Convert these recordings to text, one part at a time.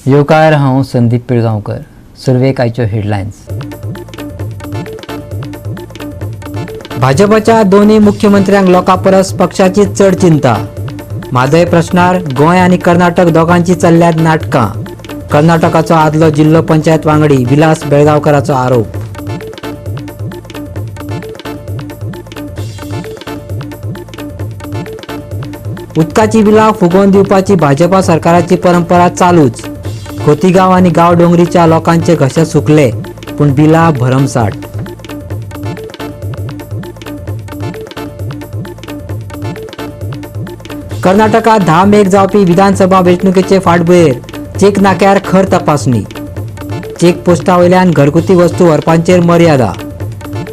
येवकार, हांव संदीप पिळगांवकर. सुरवेक आयच्यो हेडलायन्स. भाजपाच्या दोनूय मुख्यमंत्र्यांक लोकां परस पक्षाची चड चिंता. म्हादय प्रश्नार गोंय आनी कर्नाटक दोगांची चल्ल्यात नाटकां. कर्नाटकाचो आदलो जिल्लो पंचायत वांगडी विलास बेळगांवकराचो आरोप. उदकाची बिलां फुगोवन दिवपाची भाजपा सरकाराची परंपरा चालूच. खोतीगांव आनी गांवडोंगरीच्या लोकांचे घशे सुकले, पूण बिलां भरमसाठ. कर्नाटकात 10 मेक जावपी विधानसभा वेंचणुकेचे फाटभुंयेर चेक नाक्यार खर तपासणी. चेक पोस्टा वयल्यान घरगुती वस्तू व्हरपाचेर मर्यादा.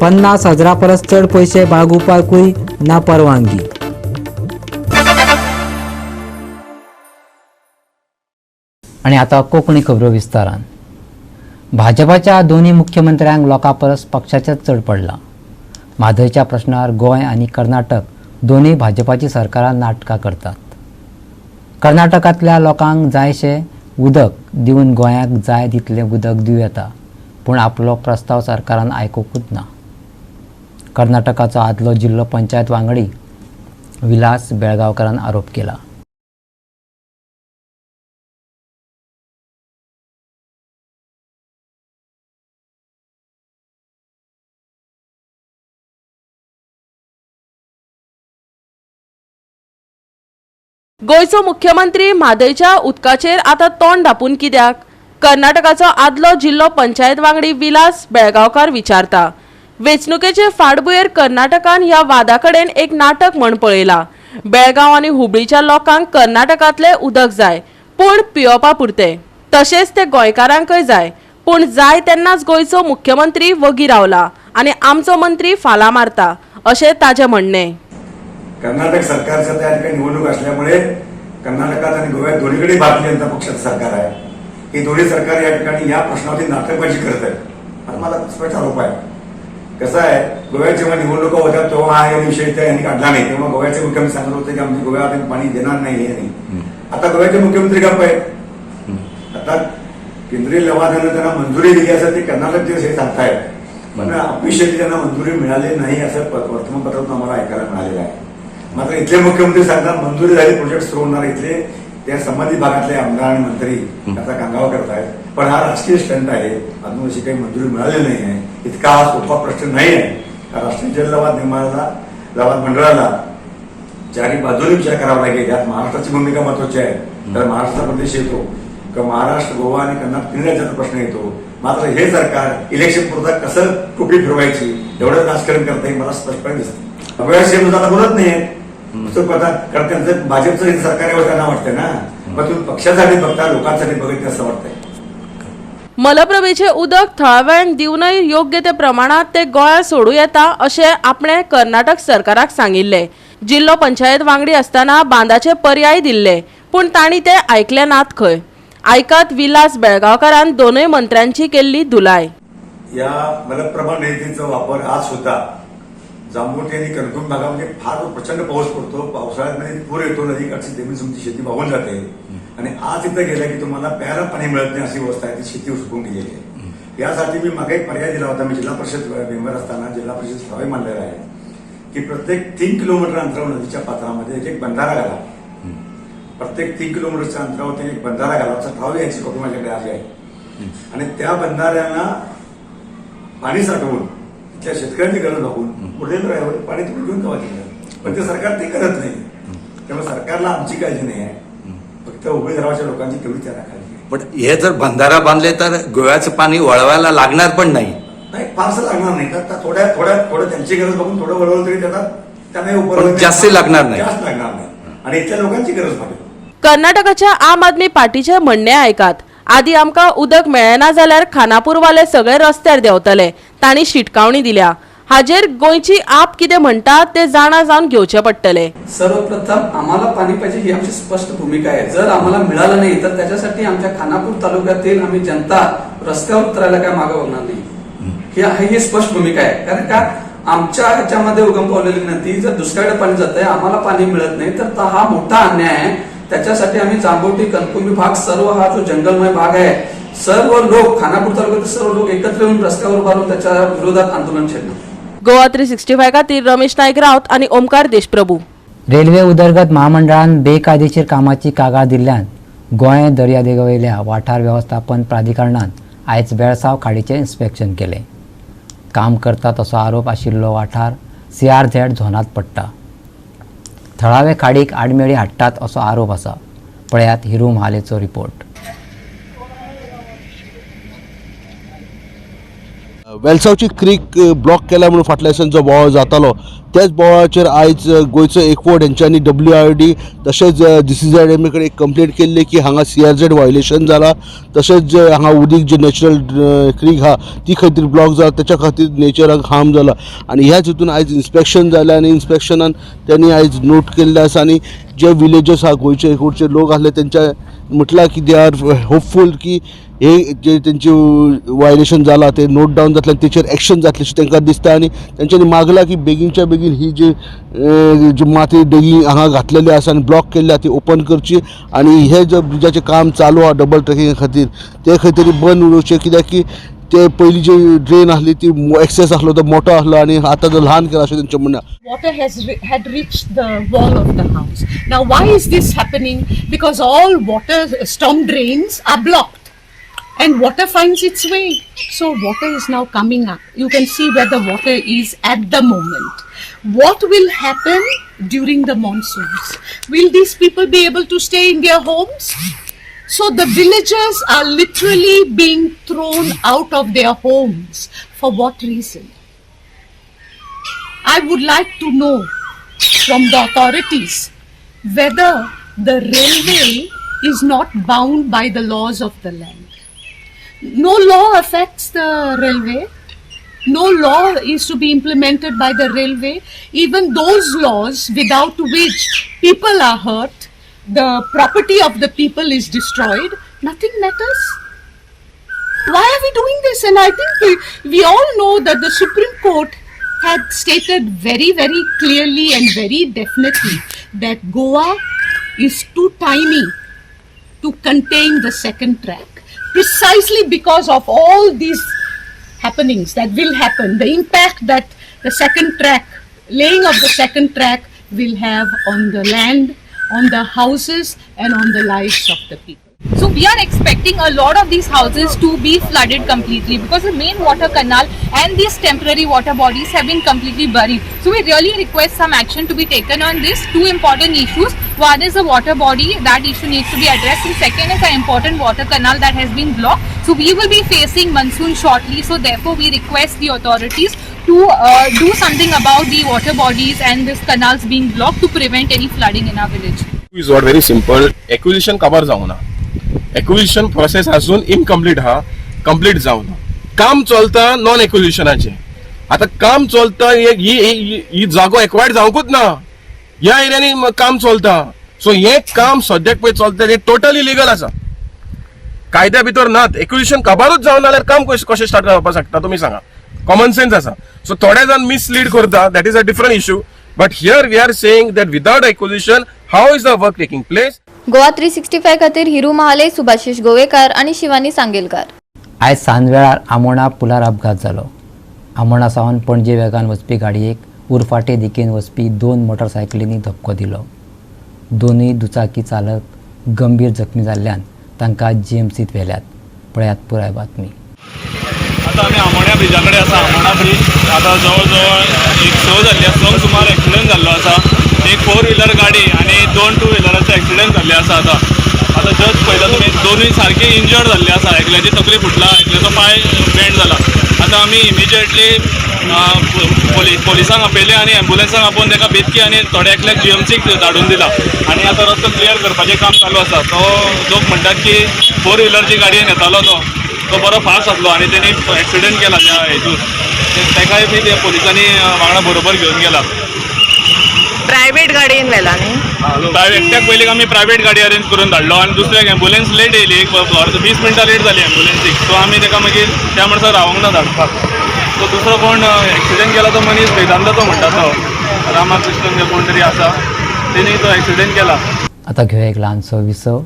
50,000 परस चड पयशे बाळगुपाकूय ना परवानगी. आनी आतां कोंकणी खबरो विस्तारान. भाजपाच्या दोनूय मुख्यमंत्र्यांक लोकां परस पक्षाचेंच चड पडलां. म्हादयच्या प्रश्नार गोंय आनी कर्नाटक दोनूय भाजपाची सरकारां नाटकां करतात. कर्नाटकांतल्या लोकांक जायशें उदक दिवन गोंयाक जाय तितलें उदक दिवं येता, पूण आपलो प्रस्ताव सरकारान आयकुंकूच ना. कर्नाटकाचो आदलो जिल्लो पंचायत वांगडी विलास बेळगांवकरान आरोप केला. गोंयचो मुख्यमंत्री म्हादयच्या उदकाचेर आतां तोंड धांपून कित्याक? कर्नाटकाचो आदलो जिल्लो पंचायत वांगडी विलास बेळगांवकार विचारता. वेंचणुकेचे फाटभुंयेर कर्नाटकान ह्या वादा कडेन एक नाटक म्हण पळयलां. बेळगांव आनी हुबळीच्या लोकांक कर्नाटकांतलें उदक जाय, पूण पियोवपा पुरतें. तशेंच तें गोंयकारांकय जाय, पूण जाय तेन्नाच गोंयचो मुख्यमंत्री वगी रावला आनी आमचो मंत्री फालां मारता, अशें ताजें म्हणणें. कर्नाटक सरकारच्या त्या ठिकाणी निवडणूक असल्यामुळे कर्नाटकात आणि गोव्यात दोन्हीकडे भारतीय जनता पक्षाचं सरकार आहे. ही दोन्ही सरकार या ठिकाणी या प्रश्नावरती नाटकबाजी करत आहे, हा माझा स्पष्ट आरोप आहे. कसं आहे, गोव्यात जेव्हा निवडणुका होत्या तेव्हा हा विषय त्या यांनी काढला नाही. तेव्हा गोव्याचे मुख्यमंत्री सांगत होते की आमची गोव्यात आम्ही पाणी देणार नाही, हे नाही. आता गोव्याचे मुख्यमंत्री गप्प आहेत. आता केंद्रीय लवादानं त्यांना मंजुरी दिली असं ते कर्नाटकचे हे सांगतायत, पण ऑफिशियली त्यांना मंजुरी मिळाली नाही असं वर्तमानपत्रातून आम्हाला ऐकायला मिळालेलं आहे. मात्र इथले मुख्यमंत्री सांगतात मंजुरी झाली, प्रोजेक्ट सुरू होणार. इथले त्या संबंधित भागातले आमदार आणि मंत्री त्याचा कांगावा करतायत, पण हा राजकीय स्टंट आहे. अजून अशी काही मंजुरी मिळाली नाही आहे. इतका हा सोपा प्रश्न नाही आहे. हा राष्ट्रीय जल लवाद निर्माणाला लवाद मंडळाला चारी बाजूने विचार करावा लागेल. यात महाराष्ट्राची भूमिका महत्वाची आहे, तर महाराष्ट्राचा प्रदेश येतो किंवा महाराष्ट्र, गोवा आणि कर्नाटक तिन्ही राज्याचा प्रश्न येतो. मात्र हे सरकार इलेक्शन पुरता कसं टोपी फिरवायची एवढंच राजकारण करता हे मला स्पष्टपणे दिसतं. गोव्या सीएम आता बोलत नाही, कारण त्यांचं भाजपचं हे सरकार आहे त्यांना वाटतंय ना. मग तुम्ही पक्षासाठी बघता, लोकांसाठी बघत नाही असं वाटतंय. मलप्रभेचें उदक थळाव्यांक दिवनय योग्य ते प्रमाणात ते गोंयांत सोडूं येता अशें आपणें कर्नाटक सरकाराक सांगिल्लें. जिल्लो पंचायत वांगडी आसतना बांदाचे पर्याय दिल्ले, पूण तांणी ते आयकले नात खंय. आयकात विलास बेळगांवकारान दोनूय मंत्र्यांची केल्ली धुलाय. या मलप्रभा नदीचा वापर आज सुद्धा जांभोटी आणि कणकवली भागामध्ये फार प्रचंड पाऊस पडतो. पावसाळ्यामध्ये पूर येतो, नदीकाठची जमीन तुमची शेती वाहून जाते आणि आज इथं गेलं की तुम्हाला प्यायला पाणी मिळत नाही अशी अवस्था आहे. ती शेती सुकून गेलेली आहे. यासाठी मी मागे एक पर्याय दिला होता. मी जिल्हा परिषद मेंबर असताना जिल्हा परिषद सभा मांडलेला आहे की प्रत्येक 3 किलोमीटर अंतरावर नदीच्या पात्रामध्ये एक बंधारा घाला. प्रत्येक 3 किलोमीटरच्या अंतरावर एक बंधारा घाला. ठराव याची कॉपी माझ्याकडे आज आहे. आणि त्या बंधाऱ्यांना पाणी साठवून तिथल्या शेतकऱ्यांची गरज भागून पुढे पाणी तुम्ही घेऊन जावा तिकडे. पण ते सरकार ते करत नाही. त्यामुळे सरकारला आमची काळजी नाही आहे, फक्त उभे धरावाच्या लोकांची तेवढी त्यांना काळजी आहे. पण हे जर बंधारा बांधले तर गोव्याचं पाणी वळवायला लागणार पण नाही. नाही, फारसं लागणार नाही. तर थोड्या थोड्या थोडं त्यांची गरज बघून थोडं वळवलं तरी त्यांना त्यांना जास्त लागणार नाही. जास्त लागणार नाही आणि इथल्या लोकांची गरज भागेल. कर्नाटकाच्या आम आदमी पार्टीचे म्हणणें आयकात. आदी आमकां उदक मेळना जाल्यार खानापूरवाले सगळे रस्त्यार देंवतले, तांणी शिटकावणी दिल्या. हाजेर गोंयची आप कितें म्हणटा तें जाणा जावन घेवचें पडटलें. सर्वप्रथम आम्हाला पाणी पाहिजे ही आमची स्पष्ट भूमिका आहे. जर आम्हाला मिळालं नाही तर त्याच्यासाठी आमच्या खानापूर तालुक्यातील आम्ही जनता रस्त्यावर उतरायला काय मागं बघणार नाही. ही ही स्पष्ट भूमिका आहे. कारण का आमच्या ह्याच्यामध्ये उगम पावलेली नदी जर दुष्काळाकडे पाणी जात आहे, आम्हाला पाणी मिळत नाही, तर हा मोठा अन्याय आहे. त्याच्यासाठी आम्ही जांभोटी, कणकुंबी भाग, सर्व हा जो जंगलमय भाग आहे, सर्व लोक, खानापूर तालुक्यातील सर्व लोक एकत्र येऊन रस्त्यावर उभारून त्याच्या विरोधात आंदोलन छेडणार. गोवा 365 खातीर रमेश नायक राऊत आनी ओमकार देशप्रभू. रेल्वे उदरगत महामंडळान बेकायदेशीर कामाची कागाळ दिल्ल्यान गोंय दर्यादेगेवयल्या वाठार वेवस्थापन प्राधिकरणान आयज वेळसांव खाडीचें इन्स्पेक्शन केलें. काम करतात असो आरोप आशिल्लो वाठार सीआरझेड झोनांत पडटा. थळावे खाडीक आडमेळी हाडटात असो आरोप आसा. पळयात हिरू महालेचो रिपोर्ट. वेलसांवची क्रीक ब्लॉक केल्या म्हणून फाटल्या दिसान जो बोवाळ जातालो त्याच बोवाळाचेर आयज गोंयचो एकवट हेंच्यांनी WID तशेंच GCZMA कडेन एक कंप्लेंट केल्ली की हांगा CRZ violation जाला, तशेंच जे हांगा उदीक जे नॅचरल क्रीक आहा ती खंय तरी ब्लॉक जाला, तेच्या खातीर नेचराक हार्म जाला. आनी ह्याच हितून आयज इन्स्पेक्शन जालें आनी इन्स्पेक्शनान तेणी आयज नोट केल्लें आसा आनी जे विलेजस आहा, गोंयचे एकवटचे लोक आसले, तेंच्या म्हटलां की they are hopeful की हे जे तेंचे वायलेशन जाला ते नोट डावन जातलें आनी तेचेर एक्शन जातलें अशें तांकां दिसता. आनी तेंच्यांनी मागलां की बेगीनच्या बेगीन ही जी जी माती डेगी हांगा घातलेली आसा आनी ब्लॉक केल्ली आसा ती ओपन करची आनी हे जे ब्रिजाचें काम चालू आहा डबल ट्रेकिंगा खातीर ते खंय तरी बंद उडोवचें, कित्याक की ते पयलीं जी ड्रेन आसली ती एक्सेस आसलो तो मोठो आसलो आनी आतां तो ल्हान केला अशें तेंचें म्हणणें. Water had reached the wall of the house. Now, why is this happening? Because all water storm drains are blocked and water finds its way. So, water is now coming up. You can see where the water is at the moment. What will happen during the monsoons? Will these people be able to stay in their homes? So, the villagers are literally being thrown out of their homes. For what reason? I would like to know from the authorities whether the railway is not bound by the laws of the land. No law affects the railway. No law is to be implemented by the railway. Even those laws without which people are hurt, the property of the people is destroyed, nothing matters. Why are we doing this? And I think we all know that the Supreme Court had stated very, very clearly and very definitely that Goa is too tiny to contain the second track, precisely because of all these happenings that will happen, the impact that the second track, laying of the second track will have on the land, on the houses and on the lives of the people. So we are expecting a lot of these houses to be flooded completely because the main water canal and these temporary water bodies have been completely buried. So we really request some action to be taken on these two important issues. One is the water body, that issue needs to be addressed, and second is an important water canal that has been blocked. So we will be facing monsoon shortly, so therefore we request the authorities to do something about the water bodies and these canals being blocked to prevent any flooding in our village. Is what very simple. Acquisition काबार जावना, acquisition process अजून incomplete हा, complete जावना. काम चलता non एक्विजिशनाचे. आता काम चलता, ही जागो एक्वायर्ड जावंकूच ना, ह्या एरियांनी काम चलता. सो हे काम सद्याक पळय चलता ते टोटली इलिगल आसा, कायद्या भितर नात. एक्विजिशन काबारूच जावना जाल्यार काम कशें स्टार्ट जावपाक शकता तुमी सांगा. कॉमन सेन्स आसा. सो थोडे जाण मिसलीड करता, that is a different issue, but here we are saying that without acquisition how is the work taking place. Goa 365 खातीर हिरू महाले, सुभाषिश गोवेकार आणि शिवानी सांगेलकार. आयज सांजवेळार आमोणा पुलार अपघात जालो. आमोणा सावन पणजे वेगान वचपी गाडयेक उरफाटे दिकेन वचपी दोन मोटरसायकलींनी धपको दिलो. दोनूय दुचाकी चालक गंभीर जखमी जाल्ल्यान तांकां जीएमसीत व्हेल्यात. पळयात पुराय बातमी. आता आमी आमोण्या ब्रिजा कडेन आसा. आमोणा ब्रीज आतां जवळ जवळ एक 6 जाल्ली आसा, 6 सुमार एक्सिडंट जाल्लो आसा. एक फोर व्हिलर गाडी आनी दोन टू व्हिलराचे एक्सिडंट जाल्ले आसा. आतां आतां जस्ट पळयता तुमी, दोनूय सारके इंजर्ड जाल्ले आसा. एकल्याची तकली फुटला, एकल्याचो पांय बेंड जाला. आतां आमी इमिजिएटली पोलिसांक आपयले आनी एम्बुलन्साक आपोवन ताका बेतकी आनी थोड्या एकल्याक जीएमसीक धाडून दिला आनी आतां रस्तो क्लियर करपाचें काम चालू आसा. तो लोक म्हणटात की फोर व्हिलरची गाडयेन येतालो तो तो बरो फास्ट आसलो आनी तेणी एक्सिडंट केला त्या हेतून. ताकाय बी ते पोलिसांनी वांगडा बरोबर घेवन गेला. प्रायव्हेट गाडयेन व्हेला न्ही? एकट्याक पयलीं आमी प्रायवेट गाडी अरेंज करून धाडलो आनी दुसऱ्याक एम्बुलन्स लेट येयली, एक अर्द 20 मिनटां लेट जाली एम्बुलन्सीक. सो आमी ताका मागीर त्या म्हणसर रावंक ना धाडपाक. सो दुसरो कोण एक्सिडंट केला तो मनीस वेदांताचो म्हणटा, तो रामाकृष्णन कोण तरी आसा, तेणी तो एक्सिडंट केला. आतां घेवया एक ल्हानसो विसव.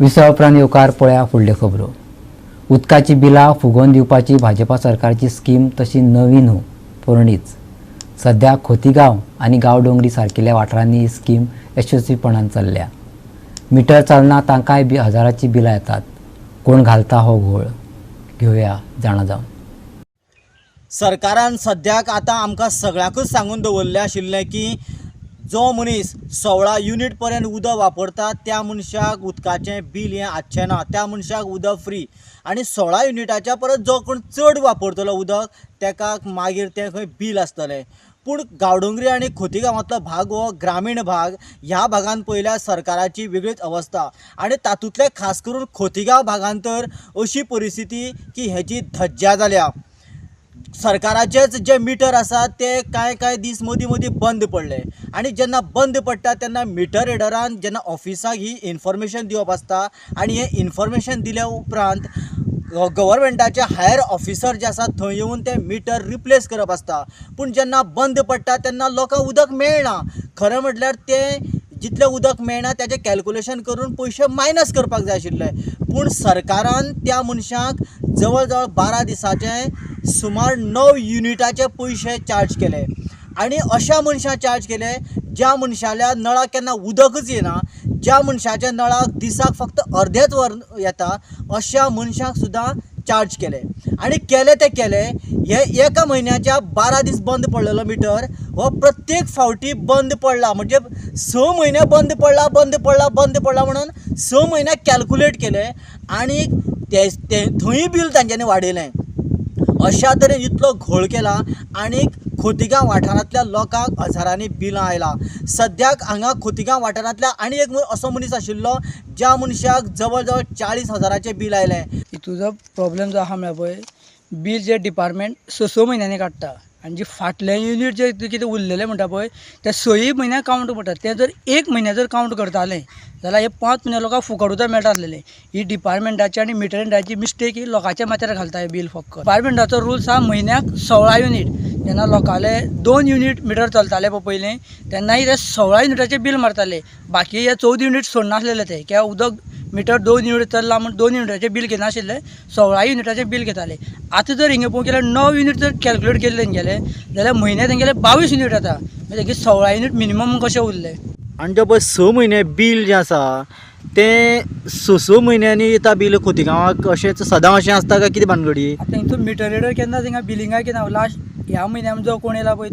विसवा उपरांत येवकार पळया फुडल्यो खबरो. उदकाची बिलां फुगोवन दिवपाची भाजपा सरकारची स्कीम तशी नवी न्हू, पोरणीच. सध्या खोतीगांव आनी गांवडोंगरी सारकिल्ल्या वाठारांनी ही स्कीम यशस्वीपणान चल्ल्या. मिटर चलना तांकांय बी हजाराची बिलां येतात. कोण घालता हो घोळ, घेवया जाणा जावन. सरकारान सद्याक आतां आमकां सगळ्यांकूच सांगून दवरलें आशिल्लें की जो मनीस 16 युनीट पर्यंत उदक वापरता त्या मनशाक उदकाचें बील हें आसचें ना, त्या मनशाक उदक फ्री. आनी 16 युनिटाच्या परस जो कोण चड वापरतलो उदक तेका मागीर तें खंय बील आसतलें. पूण गांवडोंगरी आनी खोतीगांवांतलो भाग हो ग्रामीण भाग, ह्या भागान पळयल्यार सरकाराची वेगळीच अवस्था आनी तातूंतले खास करून खोतीगांव भागान तर अशी परिस्थिती की हेजी धज्जा जाल्या. सरकाराचेच जे मिटर आसा ते कांय कांय दीस मदीं मदीं बंद पडले आनी जेन्ना बंद पडटा तेन्ना मिटर रिडरान जेन्ना ऑफिसाक ही इन्फॉर्मेशन दिवप आसता आनी हें इन्फॉर्मेशन दिल्या उपरांत गव्हर्मेंटाचे हायर ऑफिसर जे आसा थंय येवन ते मिटर रिप्लेस करप आसता. पूण जेन्ना बंद पडटा तेन्ना लोकांक उदक मेळना. खरें म्हटल्यार तें जितलें उदक मेळना तेजें कॅल्कुलेशन करून पयशे मायनस करपाक जाय आशिल्ले, पूण सरकारान त्या मनशाक जवळ जवळ 12 दिसाचे सुमार 9 युनिटाचे पयशे चार्ज केले. आनी अशा मनशाक चार्ज केले ज्या मनशाल्या नळाक केन्ना उदकच येना, ज्या मनशाच्या नळाक दिसाक फक्त अर्देच वर येता, अशा मनशाक सुद्दां चार्ज केले. आनी केले ते केले, हे एका म्हयन्याच्या 12 दीस बंद पडलेलो मिटर हो प्रत्येक फावटी बंद पडला, म्हणजे 6 म्हयने बंद पडला बंद पडला बंद पडला म्हणून 6 म्हयने कॅल्कुलेट केले आनी ते थंय बील तांच्यांनी वाडयलें. अशा तरेन इतलो घोळ केला आनी खोतीगांव वाठारांतल्या लोकांक हजारांनी बिलां आयलां. सद्याक हांगा खोतीगांव वाठारांतल्या आनी एक असो मनीस आशिल्लो ज्या मनशाक जवळ जवळ 40 हजाराचें बील आयलें. हितूचो प्रॉब्लेम जो आहा म्हळ्यार पळय, बील जे डिपार्टमेंट 6-6 म्हयन्यांनी काडटा आनी जे फाटले युनीट जे कितें उरलेले म्हणटा पळय ते 6 म्हयन्याक कावंट पडटा. ते जर 1 म्हयन्या जर कावंट करताले जाल्यार हे 5 म्हयने लोकांक फुकट उदक मेळटा आसलेलें. ही डिपार्टमेंटाची आनी मिटर रिडराची मिस्टेक ही लोकांच्या माथ्यार घालता हे बील फक्त. डिपार्टमेंटाचो रुल्स आहा म्हयन्याक 16 युनीट. जेन्ना लोकांले 2 युनीट मिटर चलताले पळय पयलीं तेन्नाय ते 16 युनिटाचें बील मारताले, बाकी हे 14 युनीट सोडनासलेले ते. कित्याक उदक मिटर 2 युनीट चल्ला म्हूण 2 युनिटाचें बील घेनाशिल्ले, 16 युनिटाचें बील घेताले. आतां जर हिंगा पळोवंक गेल्यार 9 युनीट जर कॅल्कुलेट केल्ले तेंगेले जाल्यार म्हयन्या तेंगेले 22 युनीट जाता, म्हणजे तेंगे 16 युनीट मिनिमम कशें उरले. आनी जें पळय 6 म्हयने बील जें आसा तें 6-6 म्हयन्यांनी येता बील खोतीगांवाक, अशेंच सदां अशें आसता काय कितें भानगडी? आतां तेंचो मिटर रिडर केन्ना थिंगा बिलिंगाक येना. लास्ट ह्या म्हयन्यान जो कोण येयला पळय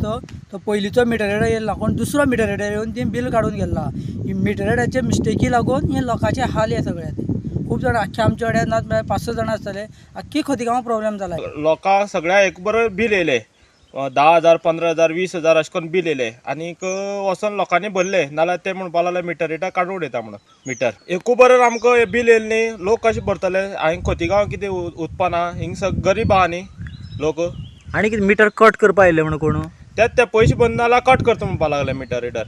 तो पयलींचो मिटर रिडर येयला, कोण दुसरो मिटर रिडर येवन ती बील काडून गेल्ला. ही मिटर रिडराचे मिस्टेकी लागून हे लोकांचे हाल हे सगळे. खूब जाणां आख्खे आमच्या वाड्यार नात म्हळ्यार 5-6 जाणां आसतले, आख्खी खोतीगांवां प्रॉब्लेम जाला. लोकांक सगळ्या एक बरोबर बील येयलें, 10,000 15,000 20,000 अशें करून बील येयलें आनीक वचोन लोकांनी भरलें, नाल्यार ते म्हणपाक लागले मिटर रेटा काडून उडयता म्हणून मिटर. एकू बरोबर आमकां हें बील येयलें न्ही, लोक कशें भरतले? हांगा खोतीगांव कितें उत्पन्न आहा, हिंग सग गरीब आहा न्ही लोक. आनी कितें मिटर कट करपा आयिल्ले म्हणून कोण तेच ते पयशे भरना जाल्यार कट करता म्हणपाक लागले मिटर रिडर.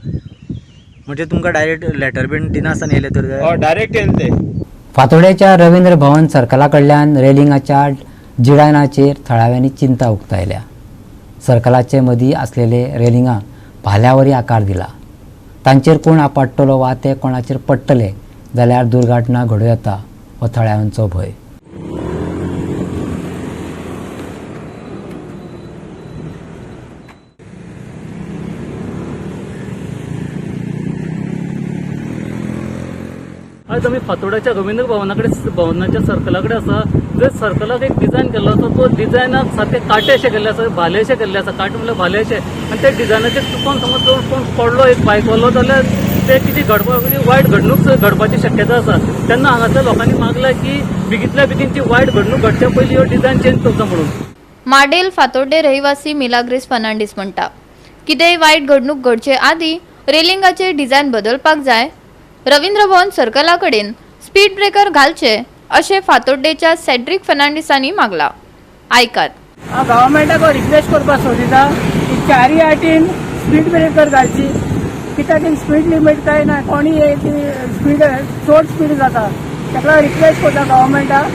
म्हणजे तुमकां डायरेक्ट लेटर बीन दिनासतना येयले तर? हय, डायरेक्ट येयले ते. फातोड्याच्या रवींद्र भवन सर्कला कडल्यान रेलिंगाच्या जिडायनाचेर थळाव्यांनी चिंता उक्तायल्या. सर्कलाचे मदीं आसलेले रेलिंगां भाल्यावरी आकार दिला, तांचेर कोण आपडटलो वा ते कोणाचेर पडटले जाल्यार दुर्घटना घडूं येता हो थळाव्यांचो भंय. आयज आमी फातोड्याच्या रवींद्र भवनाकडेन भवनाच्या सर्कला कडेन आसा. जर सर्कलाक एक डिझायन केल्लो आसा तो डिझायनाक सारके कांटे अशे केल्ले आसा, भाले अशे केल्ले आसा, कांटे म्हणल्यार भाले अशे, आनी त्या डिझायनाचेर चुकोन समज जर कोण पडलो एक बायकवालो जाल्यार ते कितें घडपा वायट घडणूक घडपाची शक्यता आसा. तेन्ना हांगासर लोकांनी मागलां की बेगींतल्या बेगीन ती वायट घडणूक घडच्या पयलीं ह्यो डिझायन चेंज करचो म्हणून. माडेल फातोड्डे रहिवासी मिलाग्रीस फर्नांडीस म्हणटा, कितेंय वायट घडणूक घडचे आदीं रेलिंगाचे डिझायन बदलपाक जाय. रवींद्र भवन सर्कला कडेन स्पीड ब्रेकर घालचे अशें फातोड्डेच्या सेड्रिक फर्नांडीसांनी मागला. आयकात. हांव गव्हर्मेंटाक रिक्वेस्ट करपाक सोदिता की 4 आटीन स्पीड ब्रेकर घालची, कित्याक स्पीड लिमीट काय ना, कोणी स्पीड चड स्पीड जाता. ताका रिक्वेस्ट करता गव्हर्मेंटाक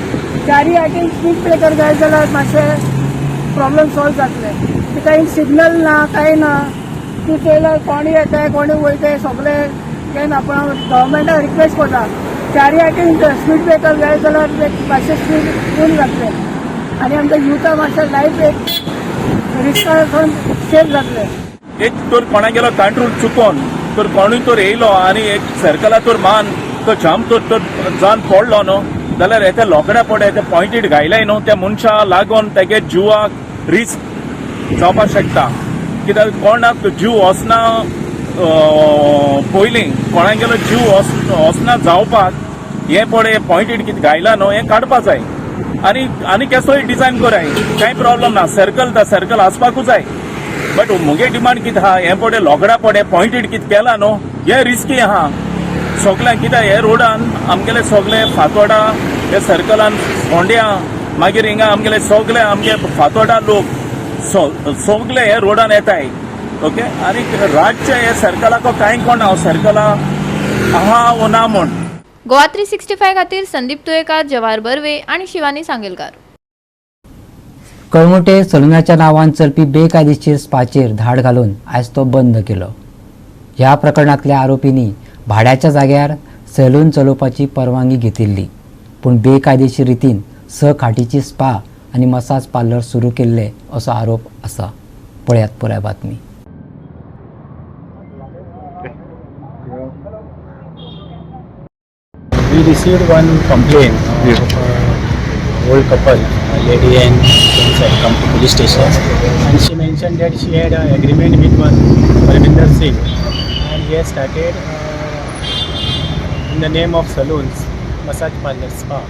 4 आटीन स्पीड ब्रेकर घायत जाल्यार मातशें प्रॉब्लम सॉल्व जातले. कित्याक सिग्नल ना, कांय ना. तूं चोयल्यार कोणी येताय, कोणी वयताय, सगळे हें ना. पूण हांव गव्हर्मेंटाक रिक्वेस्ट करता, चारी वाटेन स्पीड ब्रेकर जाय जाल्यार मातशें स्पीड उणें जातलें आनी आमच्या युथा मातशें लायफ एक रिस्का सेफ जातलें. एक तर कोणागेलो कंट्रोल चुकोन तर कोणूय तर येयलो आनी एक सर्कला तर मान तो जाम तर तर जान पडलो न्हू जाल्यार हेते लोकड्या पडे ते पॉयंटीड घायलाय न्हू, त्या मनशा लागून तेगे जिवाक रिस्क जावपाक शकता. कित्याक कोणाक जीव वचना, पयलीं कोणागेलो जीव वचना जावपाक हें पळय पॉयंटीड कितें घायला न्हू, हें काडपा जाय आनी आनी केसोय डिजायन कराय, कांय प्रॉब्लम ना. सर्कल तर सर्कल आसपाकूच जाय, बट मुगे डिमांड कितें आहा, हें पळय लोकड्या पडे पॉयंटीड कितें केला न्हू, हें रिस्की आहा सगळ्यांक. कित्याक हे रोडान आमगेले सगळे फातोडा हे सर्कलान फोंड्या, मागीर हिंगा आमगेले सगळे आमगे फातोडा लोक सगळे हे रोडान येताय. ओके, आनी रातचे हे सर्कलाक कांय कोण हांव सर्कला आहा वो ना म्हूण. गोवा 365 खातीर संदीप तुयेकार, जवाहर बर्वे आणि शिवानी सांगेलकार. कळंगूटे सलुनाच्या नांवान चलपी बेकायदेशीर स्पाचेर धाड घालून आयज तो बंद केलो. ह्या प्रकरणांतल्या आरोपींनी भाड्याच्या जाग्यार सॅलून चलोवपाची परवानगी घेतिल्ली, पूण बेकायदेशीर रितीन 6 खाटीची स्पा आनी मसाज पार्लर सुरू केल्ले असो आरोप आसा. पळयात पुराय बातमी. We received one complaint of a old couple, a lady and gents had come to police station, and she mentioned that she had an agreement with one Parminder Singh, and he has started in the name of saloons, massage parlor, spa.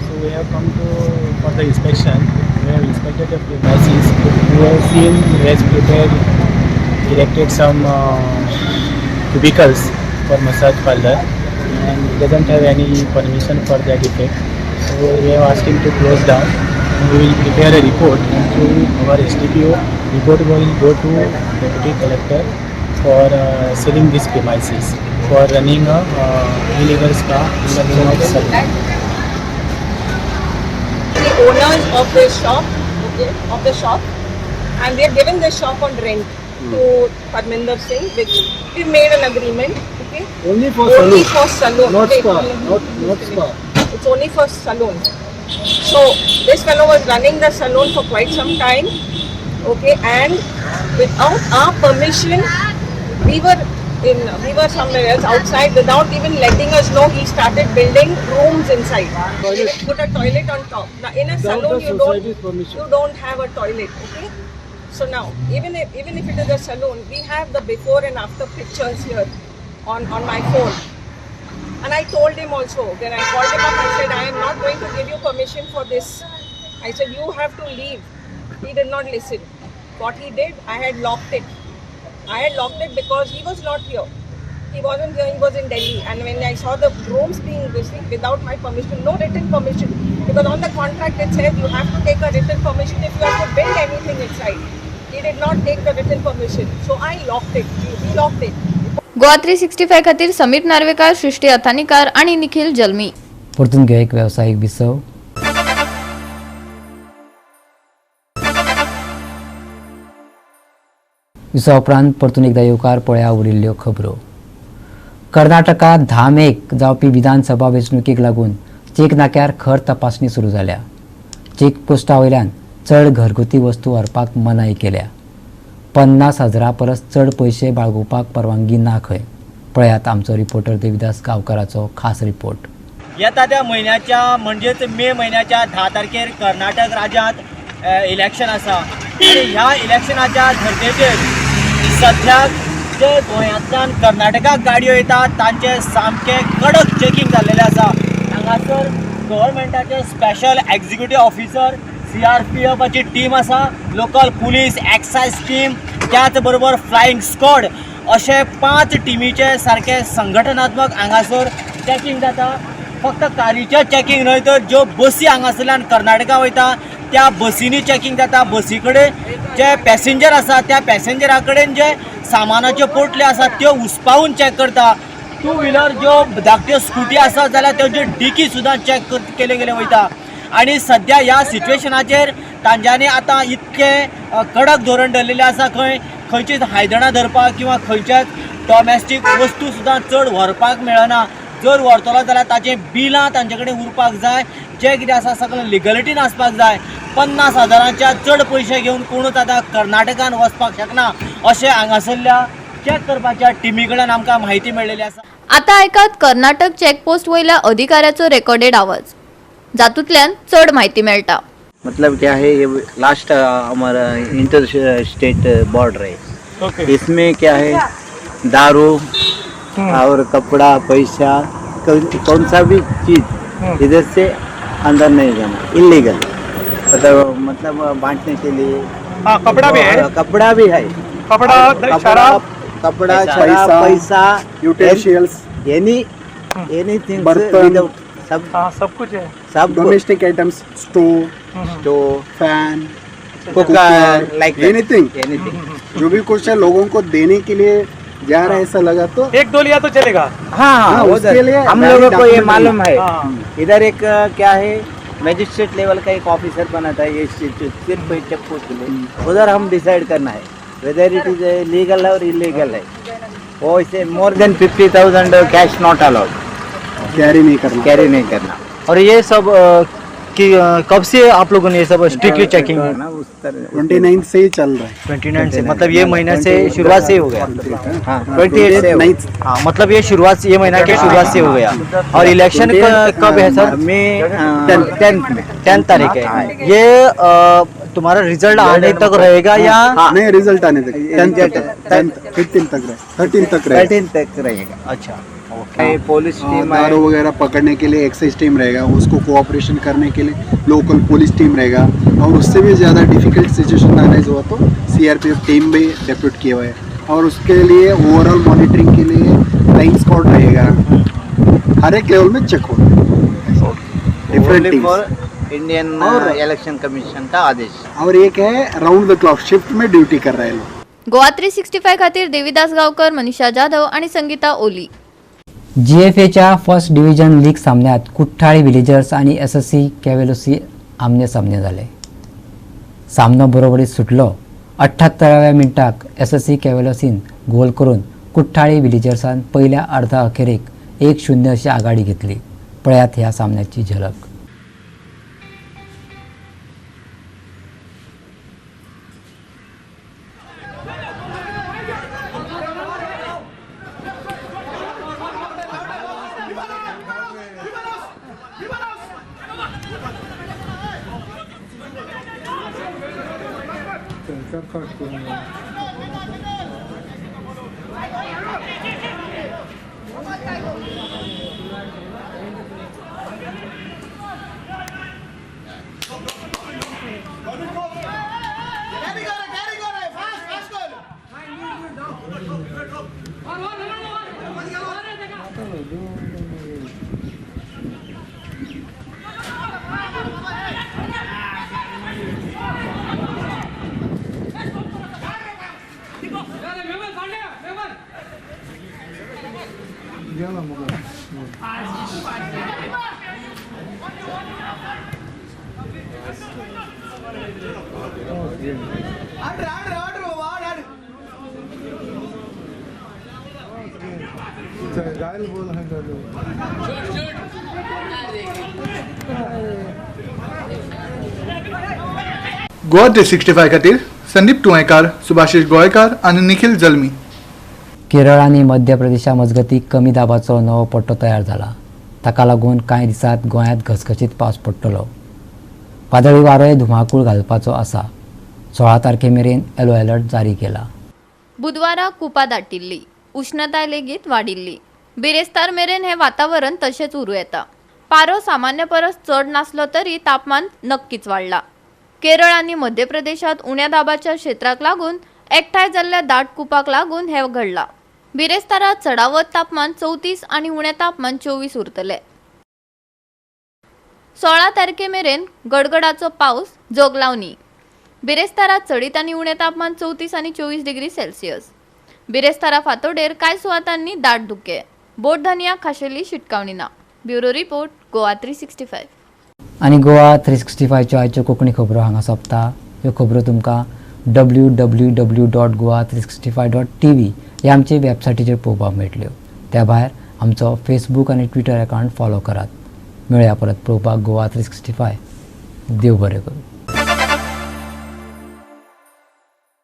So we have come to for the inspection. We have inspected the premises. We have seen he has prepared, erected some cubicles for massage parlor, and he doesn't have any permission for that effect. So we have asked him to close down. We will prepare a report, and through our SDPO, report will go to Deputy Collector for selling these premises for running a illegal spa in the name of salon. The owners of this shop, okay, of the shop, and we have given this shop on rent to Parminder Singh, which we made an agreement, okay. Only for only saloon. For salon. Not Wait, spa. let me Not finish. spa. It's only for salon. So this fellow was running the salon for quite some time, okay, and without our permission, we were somewhere else outside. Without even letting us know, he started building rooms inside. Toilet. Put a toilet on top. Now in a Without salon the you don't society's permission. You don't have a toilet, okay? So now even if it is a salon, we have the before and after pictures here on my phone. And I told him also, when I called him up, I said, "I am not going to give you permission for this." I said, "You have to leave." He did not listen. What he did, I had locked it. I had locked it because he was not here. He wasn't here, he was in Delhi. And when I saw the rooms being this thing without my permission, no written permission, because on the contract it says you have to take a written permission if you have to build anything inside. He did not take the written permission. So I locked it. We locked it. Goa 365 खातीर समीर नार्वेकार, सृष्टी अथानीकार आणि निखिल जल्मी. परतून घेवया एक वेवसायीक विसव. विसवा उपरांत परतून एकदा येवकार. पळया उरिल्ल्यो खबरो. कर्नाटकात 10 मेक जावपी विधानसभा वेंचणुकेक लागून चेक नाक्यार खर तपासणी सुरू जाल्या. चेक पोस्टा वयल्यान चड घरगुती वस्तू व्हरपाक मनाय केल्या. 50,000 परस चड पयशे बाळगुपाक परवानगी ना खंय. पळयात आमचो रिपोर्टर देविदास गांवकाराचो खास रिपोर्ट. येता त्या म्हयन्याच्या, म्हणजेच मे म्हयन्याच्या 10 तारखेर कर्नाटक राज्यांत इलेक्शन आसा आनी ह्या इलेक्शनाच्या धर्तेचेर सद्याक जे गोंयांतल्यान कर्नाटकाक गाडयो येतात तांचे सामकें कडक चॅकिंग जाल्लेलें आसा. हांगासर गव्हर्मेंटाचे स्पेशल एक्झिक्युटीव ऑफिसर, सीआरपीएफाची टीम आसा, लोकल पुलीस, एक्सायज टीम, त्याच बरोबर फ्लायिंग स्क्वॉड, अशे पांच टिमीचे सारके संघटनात्मक हांगासर चॅकिंग जाता. फक्त कारीचें चॅकिंग न्हय, तर ज्यो बसी हांगासरल्यान कर्नाटका वयता त्या बसींनी चॅकिंग जाता. बसी कडेन जे पॅसेंजर आसा त्या पॅसेंजरा कडेन जे सामानाच्यो पोटल्यो आसा त्यो उस्पावून चॅक करता. टू व्हिलर, ज्यो धाकट्यो स्कुटी आसा जाल्यार तेंच्यो डिकी सुद्दां चॅक केले गेले वयता. आनी सद्या ह्या सिच्युएशनाचेर तांच्यांनी आतां इतकें कडक धोरण धरलेलें आसा, खंय खंयचीच आयदनां धरपाक किंवा खंयच्याच डॉमेस्टीक वस्तू सुद्दां चड व्हरपाक मेळना. जर व्हरतलो जाल्यार ताचें बिलां तांचे कडेन उरपाक जाय, जें कितें आसा सगळें लिगलिटीन आसपाक जाय. 50,000च्या चड पयशे घेवन कोणूच आतां कर्नाटकान वचपाक शकना अशें हांगासरल्या चॅक करपाच्या टिमी कडल्यान आमकां म्हायती मेळ्ळेली आसा. आतां आयकात कर्नाटक चेकपोस्ट वयल्या अधिकाऱ्याचो रेकॉर्डेड आवाज, जातूंतल्यान चड म्हायती मेळटा. मतलब क्या है, ये लास्ट हमारा इंटर स्टेट बॉर्डर है. इसमें क्या है, दारू और कपड़ा, पैसा, कौन सा भी चीज इधर से अंदर नहीं जाना, इलीगल. मतलब बांटने के लिए. हाँ, कपड़ा भी है, कपड़ा भी है, कपड़ा, शराब, कपड़ा, शराब, पैसा, यूटेंसिल्स, एनीथिंग विदाउट, सब. हाँ, सब कुछ है, सब domestic items, stove, fan, cooker, like anything, anything जो भी कुछ है लोगों को देने के लिए जा रहा है ऐसा लगा तो एक दो लिया तो चलेगा. हाँ, उसके लिए हम लोगों को ये मालूम है. इधर एक क्या है, मैजिस्ट्रेट लेवल का एक ऑफिसर बना था ये सिर्फ चेक पोस्ट के लिए. उधर हम डिसाइड करना है वेदर it is legal और इलीगल है. वो इसे more than 50,000 cash not allowed, carry नहीं करना, कैरी नहीं करना. और ये सब कि कब से आप लोगों ने ये सब स्ट्रिक्टली चेकिंग? 29 से ही चल रहा है. 29 से, मतलब ये महीने से शुरुआत से ही हो गया. हाँ, 28 से. हाँ, मतलब ये शुरुआत, ये महीना के शुरुआत से हो गया. और इलेक्शन कब है सर? मई 10 तारीख है. ये तुम्हारा रिजल्ट आने तक रहेगा या नहीं? रिजल्ट आने तक 10 15 तक रहे, 13 तक रहेगा. 13 तक रहेगा. अच्छा, पुलिस टीम, दारू वगैरह पकड़ने के लिए एक्साइज टीम रहेगा, उसको कोऑपरेशन करने के लिए लोकल पुलिस टीम रहेगा, और उससे भी ज़्यादा डिफिकल्ट सिचुएशन अराइज हुआ तो सीआरपीएफ टीम भी डेप्यूट किया हुआ है, और उसके लिए ओवरऑल मॉनिटरिंग के लिए फ्लाइंग स्क्वाड रहेगा. हर एक लेवल में चेक हो different teams. Indian election commission का आदेश. और एक है राउंड the clock shift में ड्यूटी कर रहे हैं लोग. गोवा 365 खातीर देवीदास गांवकर, मनीषा जाधव आणि संगीता ओली. जीएफएच्या फर्स्ट डिव्हिजन लीग सामन्यात कुठ्ठाळी विलेजर्स आणि एसएससी कॅवेलोसी आमने सामने जाले. सामनो बरोबरीत सुटलो. 78व्या मिनटाक एसएससी कॅवेलोसीन गोल करून कुठ्ठाळी विलेजर्सान पयल्या अर्धा अखेरेक 1-0 अशी आघाडी घेतली. पळयात ह्या सामन्याची झलक. गोवा 365 खातीर संदीप तुयेंकार, सुभाषिश गोयकार आनी निखिल जल्मी. केरळ आनी मध्य प्रदेशा मजगतीं कमी दाबाचो नवो पट्टो तयार जाला. ताका लागून कांय दिसांत गोंयांत घसघशीत पावस पडटलो. वादळी वारोय धुमाकूळ घालपाचो आसा. 16 तारखे मेरेन येलो अलर्ट जारी केला. बुधवारा कुपां दाटिल्ली, उष्णताय लेगीत वाडिल्ली. बिरेस्तार मेरेन हें वातावरण तशेंच उरूं येता. पारो सामान्य परस चड नासलो तरी तापमान नक्कीच वाडला. केरळ आनी मध्य प्रदेशात उण्या दाबाच्या क्षेत्राक लागून एकठांय जाल्ल्या दाट कुपाक लागून हें घडलां. बिरेस्तारा चडावत तापमान 34 आनी उणें तापमान 24 उरतलें. 16 तारखे मेरेन गडगडाचो पावस जोगलावनी. बिरेस्तारा चडीत आनी उणें तापमान 34 आनी 24 डिग्री सेल्सियस. बिरेस्तारा फांतोडेर कांय सुवातांनी दाट धुकें. बोटधनयाक खाशेली शिटकावणी ना. Bureau report, Goa 365. आनी गोवा 365च्यो आयच्यो कोंकणी खबरो हांगा सोंपता. ह्यो खबरो तुमकां www.goa365.tv ह्या आमचे वेबसायटीचेर पळोवपाक मेळटल्यो. त्या भायर आमचो फेसबूक आनी ट्विटर अकावंट फॉलो करात. मेळया परत पळोवपाक गोवा 365. देव बरें करूं.